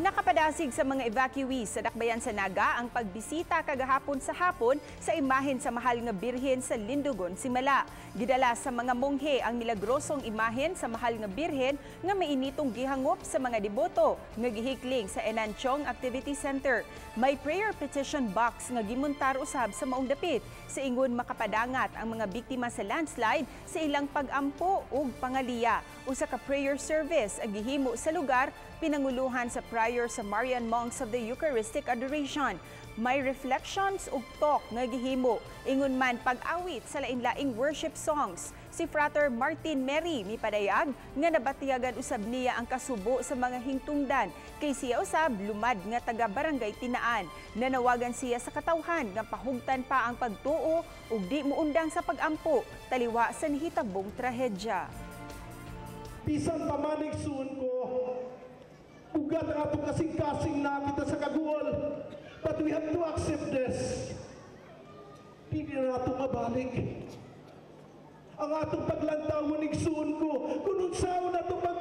Nakapadasig sa mga evacuees sa dakbayan sa Naga ang pagbisita kagahapon sa hapon sa imahen sa Mahal nga Birhen sa Lindogon, Simala. Gidala sa mga monghe ang milagrosong imahen sa Mahal nga Birhen nga mainitong gihangop sa mga deboto nga gihikling sa Enanchong Activity Center. May prayer petition box nga gimuntar usab sa maong dapit sa ingon makapadangat ang mga biktima sa landslide sa ilang pag-ampo ug pangaliya. Usa ka prayer service ang gihimo sa lugar, pinanguluhan sa prior sa Marian Monks of the Eucharistic Adoration. May reflections ug talk nga gihimo ingon man pag-awit sa lain-laing worship songs. Si Frater Martin Mary mipadayag nga nabatiyagan usab niya ang kasubo sa mga hingtungdan kay siya usab lumad nga taga Barangay Tinaan. Nanawagan siya sa katawhan nga pahugtan pa ang pagtuo ug di muundang sa pag-ampo taliwa sa nahitabong trahedya. Bisan pa man, igsuon ko, ugat ang atong kasing-kasing na kita sa kaguol. But we have to accept this. Hindi na nato mabalik ang atong paglantaw, igsuon ko, kung unsaon atong.